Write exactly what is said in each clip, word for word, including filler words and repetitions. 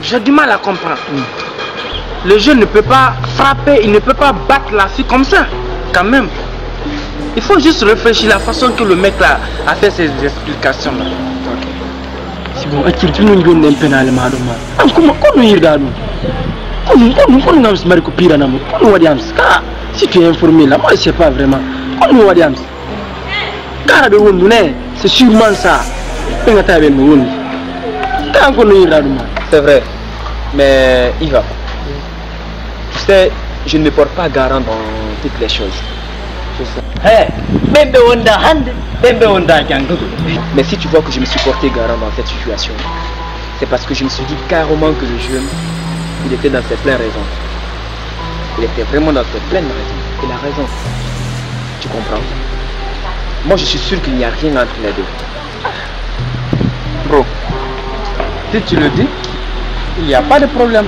J'ai du mal à comprendre. Le jeune ne peut pas frapper, il ne peut pas battre la fille comme ça, quand même. Il faut juste réfléchir la façon que le mec là a fait ses explications là. Si bon, accir tun non jonni en penaale ma ɗum ma. An kuma kono yirda ɗum. Kono kono kono ngam mari ko piranamo. Kono waɗi am ka. Si tu es informé là, moi je sais pas vraiment. Kono waɗi am. Kara ɓe wondu ne, c'est sûrement ça. Ɓe ngata ɓen no wondi. Ka an kono yirda ɗum ma. C'est vrai. Mais Iva, tu sais, je ne me porte pas garant dans toutes les choses. He, ɓen ɓe wonda hannde, ɓen ɓe wonda janngo. Mais si tu vois que je me suis porté garant dans cette situation, c'est parce que je me suis dit carrément que le jeune, il était dans ses pleines raisons. Il était vraiment dans ses pleines raisons. Il a raison. Tu comprends? Moi, je suis sûr qu'il n'y a rien entre les deux. Bro, si tu le dis, il n'y a pas de problème.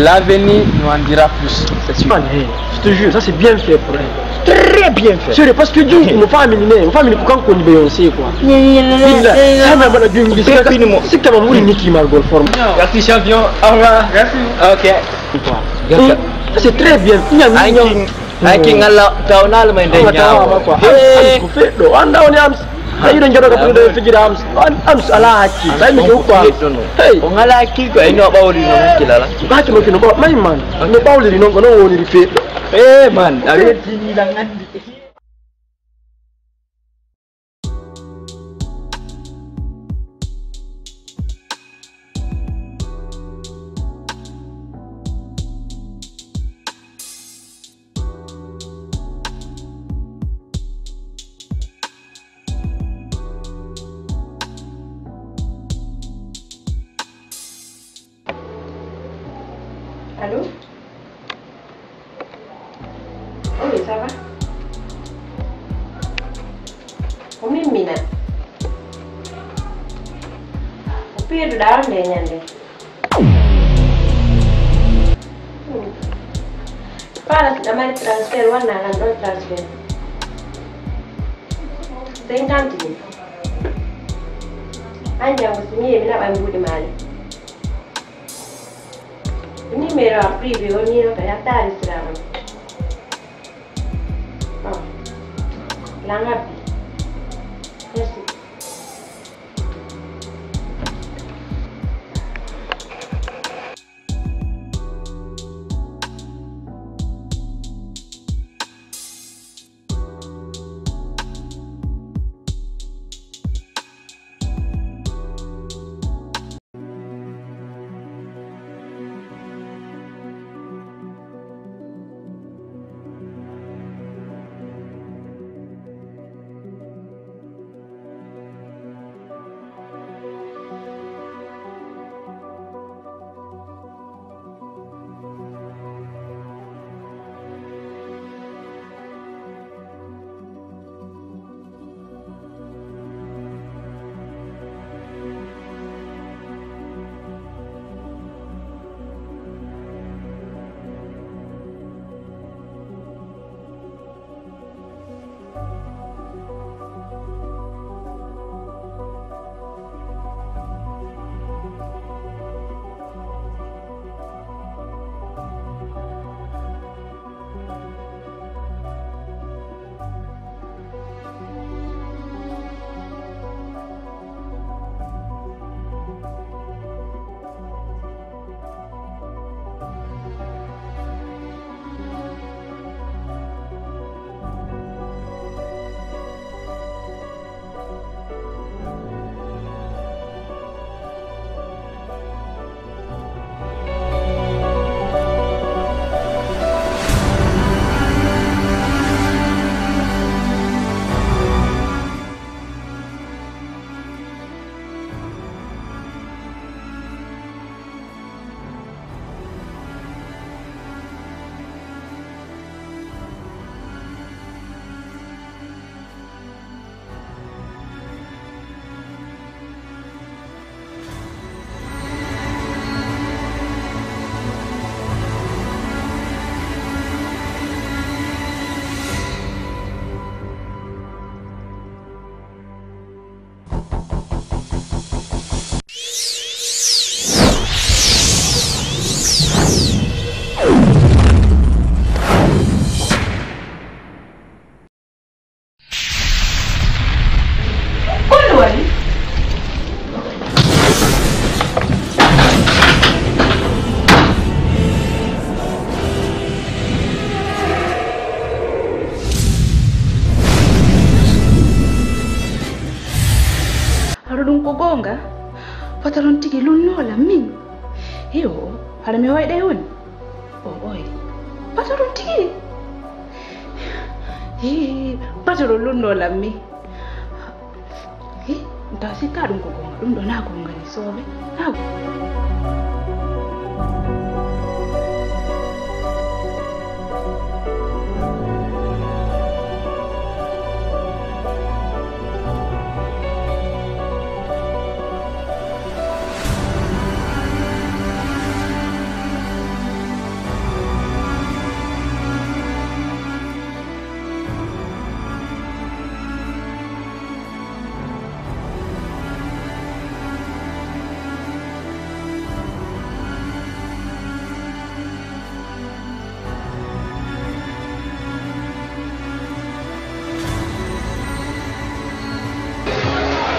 L'avenir nous en dira plus. C'est sûr. Man, hey, je te jure, ça c'est bien fait pour elle. Très bien fait. Sérieux, parce que du coup, mo family ne, mo family ko kanko woni Beyoncé quoi. Illa, sama bana jungi. Pepini mo. Sikka ma muri Nicki Margol forme. Merci champion. Au revoir. Merci. Ok. C'est très bien. Aikin Allah tawnal mai dan yawo. Ko feɗɗo anda woni am. Tawi ɗo joɗo ka ɗum ɗo fijira am. Am ala hakki. Tawi mi jokko am. Hey. On ala hakki ko eno ɓawli non kilala. Baki mo kino ɓaw mai man. No ɓawliri non ko non woniri feɗɗo. Eh man, a weltini lan andi. Allô? Oui, ça va? Ko min Mina. Ko piiduɗaa on nde ñande? Faala si ɗa mari transfert wanna lan ɗon transfert. Cinquante mille. An janngo si mi yehi mi naɓan mbuuɗi maali. Numéro am privé o ni no ka yattaari sira on. Oh. La ngabbi. Merci. Ɗum ko goonga? Patron tigi lunnoo lan min? Iyo, hara mi hoyɗay woni? O oy. Patron tigi? Hii, patron lunnoo lan min. Hii, mi tawa sikkaa ɗum ko goonga. Ɗum ɗo naa goonga ni, soobe. Naa goonga.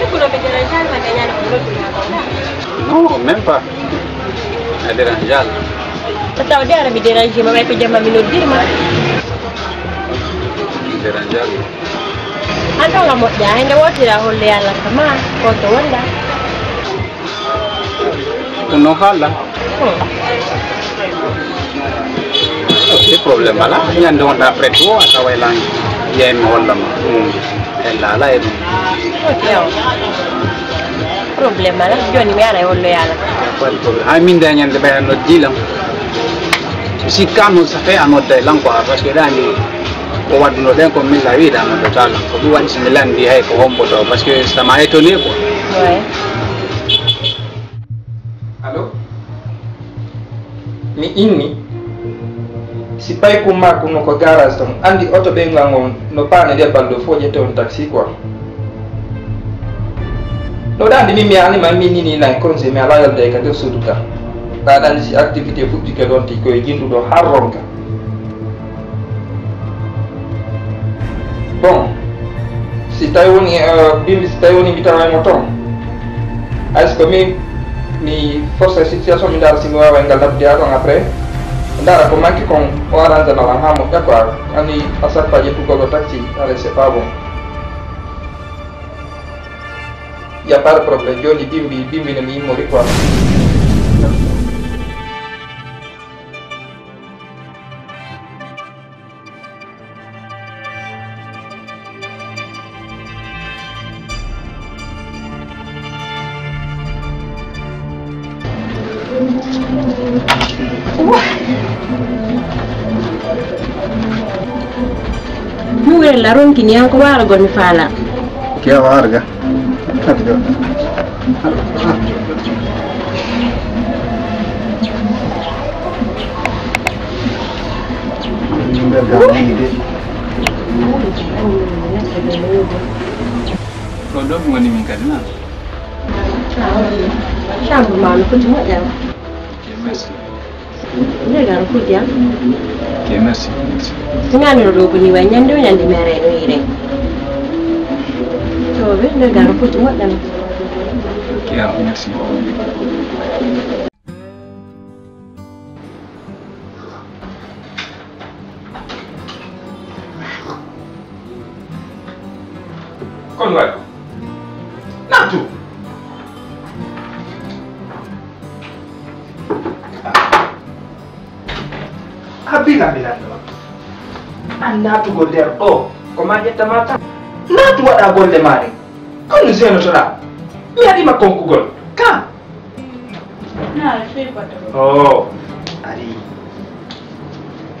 Ɗum ko mi dérange ma, nde ñande ko noddumaa ko, na? Non, même pas. A dérange. Ko tawde ara mi dérange ma, ɓay ko jamma mi noddirma. Dérange. An ɗon a moƴƴa, hay nde wootira holle Yalla ka ma, ko to wonda. Ɗum noon haalɗa. Hmm. Ok, problème alaa. Ñande wonɗa après tout, a taway lan, yeey mi holla ma. Hmm. Ella alaa e ɗum. Ok, awa. Problème alaa. Jooni mi ara e hollo Yalla. Pas de problème. Hay min de ñande ɓay a noddi lan. Si kano ça fait a nodday lan quoi, parce que ɗa anndi ko wadduno ɗen ko min la wiɗa a noddata lan. Ko ɗum waɗi si mi lanndi hay ko hombo ɗo, parce que ça m'a étonné quoi. Ouais. Allo? Mi inni, si paykum makko no ko garage ton, andi oto ɓe ngan on no paane nde balɗo fof ƴette on taxi quoi. No ɗa andi min mi ani ma min nini nan congé mi ala yalde ka nder suudu ka. Ɗa andi si activité fuɗɗike ɗon ti koye jinduɗo har ronka. Bon, si tawi woni, eh, bimbi, si tawi woni mi taway mo toon, hay so ko min mi force situation, mi ndaara si mi waaway ngal labde toon après. Ndaara ko manque kon o arrangement lan haa moƴƴa quoi. Ani à chaque fois ƴettugol o taxi, allez, c'est pas bon. Y a pas de problème. Jooni bimbi, bimbi no mi immori quoi. Wah! Muwel la ronkini an ko waragol mi faala. Ke warga. Ko ɗo mi woni min kadi na. Chambre ma no foti moƴƴa. Ok, merci. Nde garo foti am. Ok, merci, merci. Singaniro ɗo ko ni way ñande o ñande mere no ire. To be nde garo foti moƴƴa. Ok, merci. Kon waɗi. Nattu. A bila mi lanndo ma. An naatugol nder ɗo ko ma ƴetta ma tan. Naatu waɗa golle ma ɗen. Kono zenotoɗa. Mi haɗima konkugol. Ka. Naa, fii bato. Oh, ari.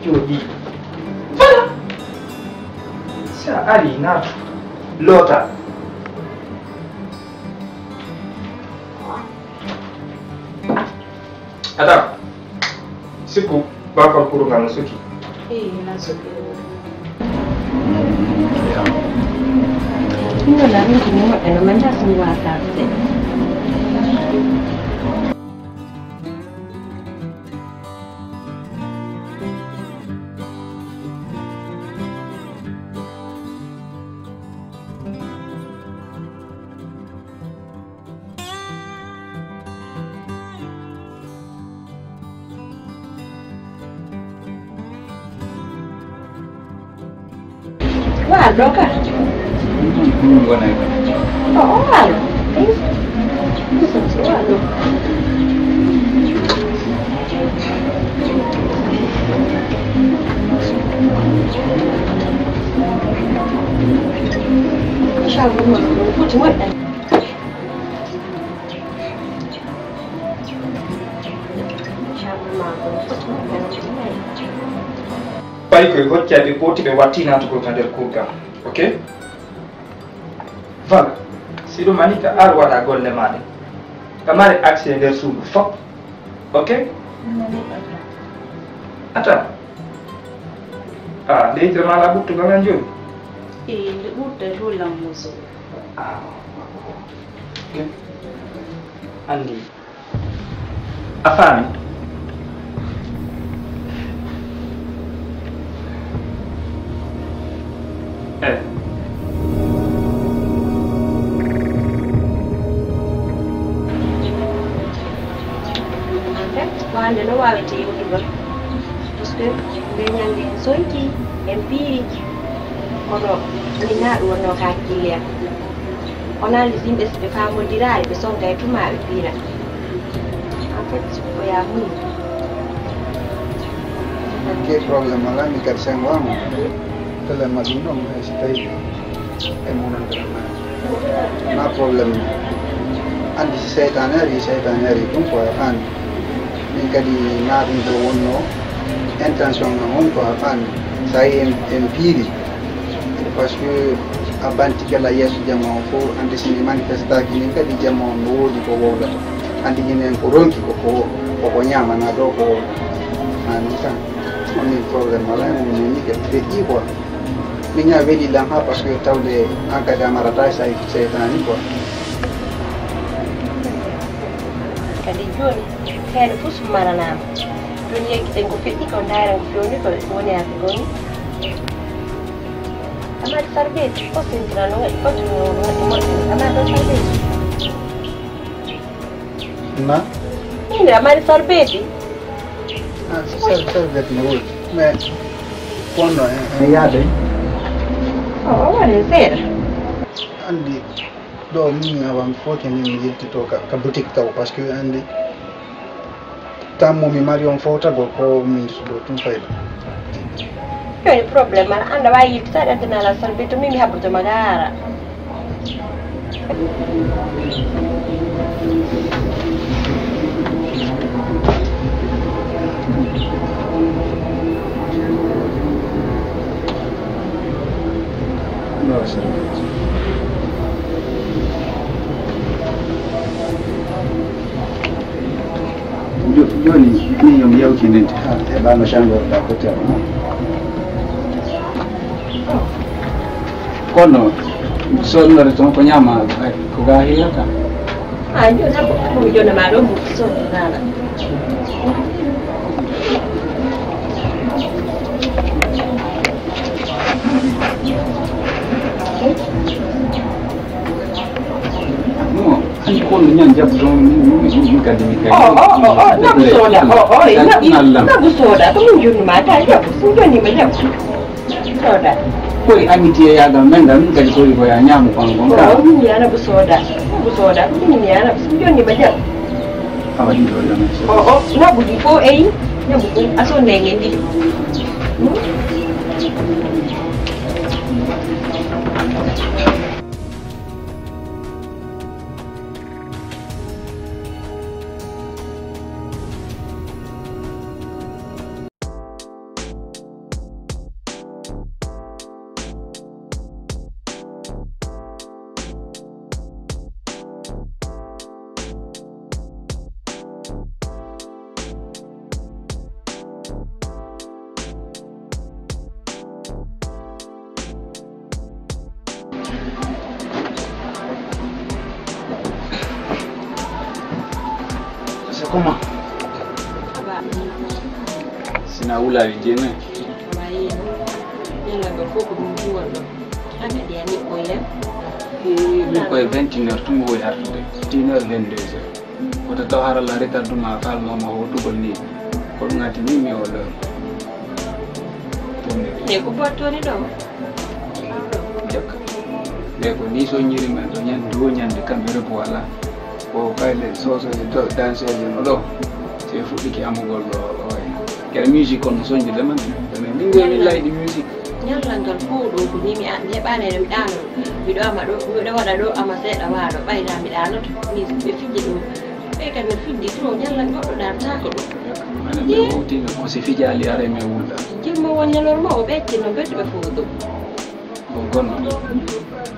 Jooɗi. Voilà. Sa ari naatu. Loota. Adam, sikku baafal kuru ngal no suki. Eyi, na suki. Ɗum noon a rentini moƴƴa no mannda so mi waawataa seeɗa. Waal ɗo ka? Wonay ko. O, o waal. Payi koye hoccaɓe ɓooti ɓe watti natugol ka nder kurgal. Ok? Voilà. Si ɗum ani ka ar waɗa golle ma ɗe. Ka mari accès nder suudu fop. Ok? Ata. Ah, leydi ma ala ɓurtugal an jooni? Ee, nde ɓurta e to lammuso. Ah. Ok. Andi. A faami? Eh. En fait, ko hannde no waawete yewtugol. Parce que nde ñannde en sonki, en piiri, kono min naa ɗum wonnoo ka hakkille am. On anndi yimɓe, si ɓe faamondiraali, ɓe sonka e tuma, ɓe piira. En fait, ko ya muñ. Ok, problème alaa, min kadi sen waama. Telen ma ɗum ɗon, hay si tawi e munan vraiment. Na problème. Anndi si seytaane ari, seytaane ari ɗum ko a faami. Min kadi na ɗum ko wonno intention am on ko a faami. Sa yi en, en piiri. Parce que a banti kala yeeso jama on fof, anndi si mi manifestaaki min kadi jama on no woodi ko wowlata. Anndi hinen ko ronki ko, ko, ko, ko ñaamana ɗo ko wowlata. Maani tan. On min problème alaa, on min ni ke feƴƴi quoi. Min ñaa weli lan ha parce que tawde an kadi a marata say-, seytaani quoi. Kadi jooni, heen fof so maranaama. Jooni yeggiten ko feƴƴi ko, ndaaren ko feewni ko, ko woni haa ko goni. Amari sarbeeti, fof sentina no waɗi, fof no waɗi moƴƴi. Amari ɗon sarbeeti. Na? Inde amari sarbeeti. Ah, sar-, sarbeeti no woodi. Mais, wonno en, en yaade. O, o waɗi seeɗa. Anndi, ɗo min awa mi fof ke min mi yiltito ka, ka boutique taw, parce que anndi, tammo mi mari on fowtagol ko min suɗo tun fayda. Jooni problème ala, an ɗa waawi yiltitaade, addana ala sarbeeti, to min mi habboto ma gaara. Jo-, jooni, min yo mi yewtindinte haa e ɓaano chambre d'affaires o. Kono, soodnore toon ko ñaama, ko ga hillata. Ah, jooni, habo, habo, mi jonna ma ɗo, mo soodnala. Non, an ko no ñan jabbo ɗon, min, min, min, min kadi, min kadi. Oh, oh, oh, oh, nabu soda. Oh, oh, nabu, nabu soda. Ko min jonnuma ta jabbo. Min jonnima jabbo. Soda. Kori amitié yagal men dal, min kadi kori ko ya ñaamu kon kon ka. Oh, min ya nabu soda. Nabu soda. Ko min ya nabu. Min jonnima jabbo. Awa ɗin ɗo jam. Oh, oh, nabu ɗi fof eyi. Nabu ɗum. A sonde ngen ɗi. Hmm? C'est comment? Sina wulawi jeni. Min koye vingt et une heures tun mi wowi artude. Une heure, vingt-deux heures. Woto taw haralla retarduma kalnoma hootugol ni. Ko ɗum addi ni mi o lor. Ne ko bottoni ɗo? Jokka. Te ko ni soññiri men ɗo ñande, ɗo ñande kamɓe repu wala. Ko kayɗe sosoje do-, danseje no ɗo. Se fuɗɗiki amugol ɗo, ɗo e. Kere musique on no soñde de man. Ene min ngewi layɗi musique. Ñallal ngal fof ɗo ko ni mi a-, mi heɓaani ene mi ɗaano. Miɗo ama ɗo, miɗo waɗa ɗo ama seeɗa waalo. Ɓayda mi ɗaanoto. Ni ɓe fijje ɗo. Ɓe kam mi fijji to ñallal goɗɗo ɗaantaako ɗo. Mana ɓe wowti no ko si fijaali are me wulda. Jimmo won ñalor ma o ɓe acci no mbeddi ɓe fof ɗo. Ko gonno.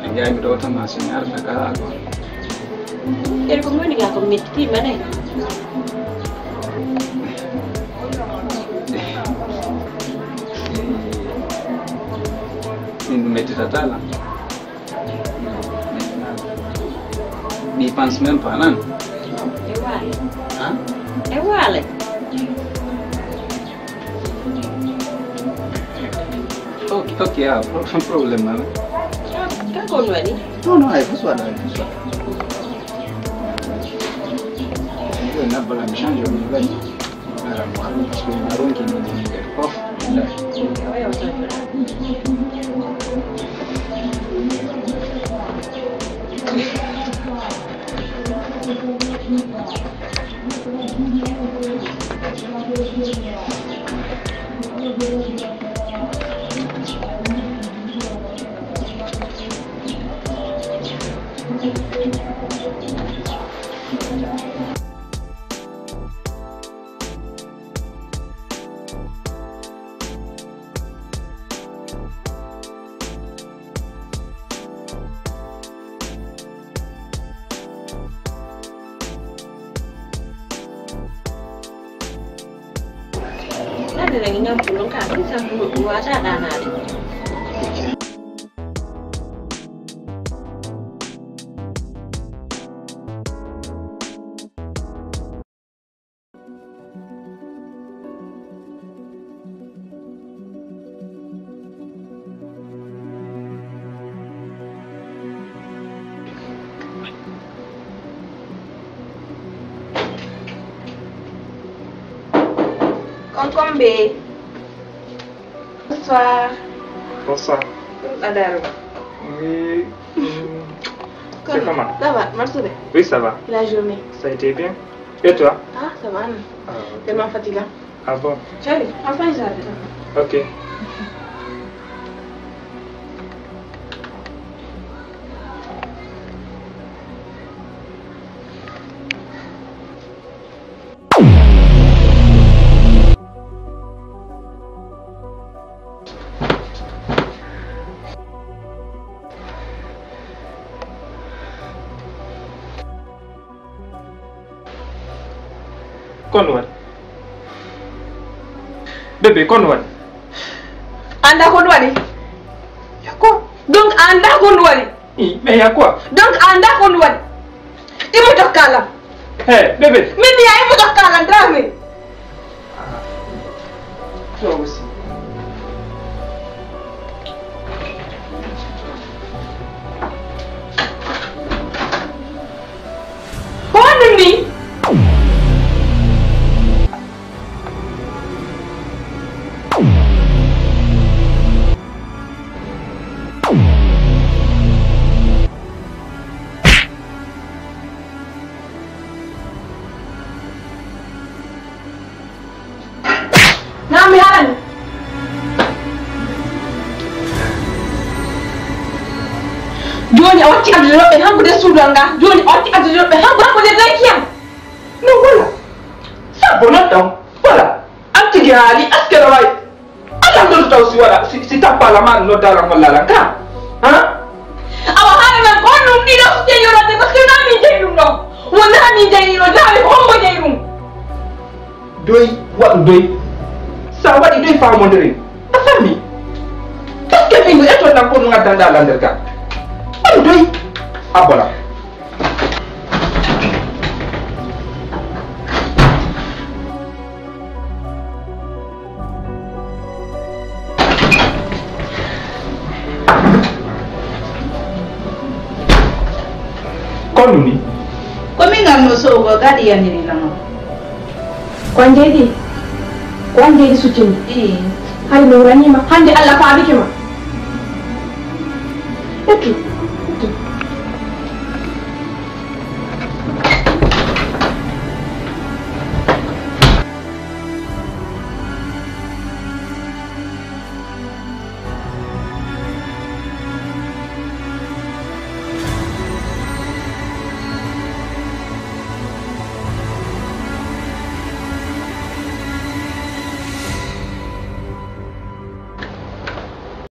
Ɓe njaay mi ɗo tan ma so mi arta ka a gon. Kadi ko moni ga ko mettitima ne. Min ɗum mettitata lan. Mi pense même pas lan. E waale. Hein? E waale. Ok, ok, ah, pro-, problème, hein. Kako on waɗi? Non, non, ay, fo so waɗa, ay, fo so waɗa. Yo nabbala mi change o mi waɗi. Ara mo, parce que mi aronki mi woni nder fof. Nande nagi ñampulo ka, ɗum sampulo ɗum wata ɗanaade. Concombre. Bonsoir. Bonsoir. Adaro. Oui. C'est comment? Ça va, merci. Oui, ça va. La journée. Ça a été bien. Et toi? Ah, ça va, non. Ah, ok. Tellement fatigant. Ah bon? Chérie, enfin, j'arrive. Ok. Kon waɗi? Bébé, kon waɗi? Anda kon waɗi? Yako. Donc anda kon waɗi? I, mais y a quoi? Donc anda kon waɗi? Imo tokka lan. Hey, bébé. Min mi ya imo tokka lan, dame. Ah, toi aussi. Ko honɗum ni? Naam, mi haɗani. Jooni a watti addude rewɓe hanko nder suudu am ngaa. Jooni a watti addude rewɓe hanko, hanko nder leydi am. Non, voilà. Sabbo non ɗon. Voilà. An tigi haali, askere waay. Alam ɗon taw si waɗa, si, si tappala ma noddalan hollalan ka. Ha? Awa haala nan ko honɗum ɗiɗo so jeyi yorodde, parce que wonaa min jeyi ɗum ɗo. Wonaa min jeyi ɗo, daawe ko hombo jeyi ɗum. Doy, waɗu doy. Sa waɗi doy faamondiri. A fammi? Parce que min eto nan ko ɗum addanɗa lan nder ga. Waɗu doy. Abbola. Ko honɗum ni? Ko min ngarno so'ugo gaɗi yaniri lama. Ko an jeydi? Ko an jeydi succini? Ii. Hari mi wuranima. Hande Allah faabike ma. Ƴettu.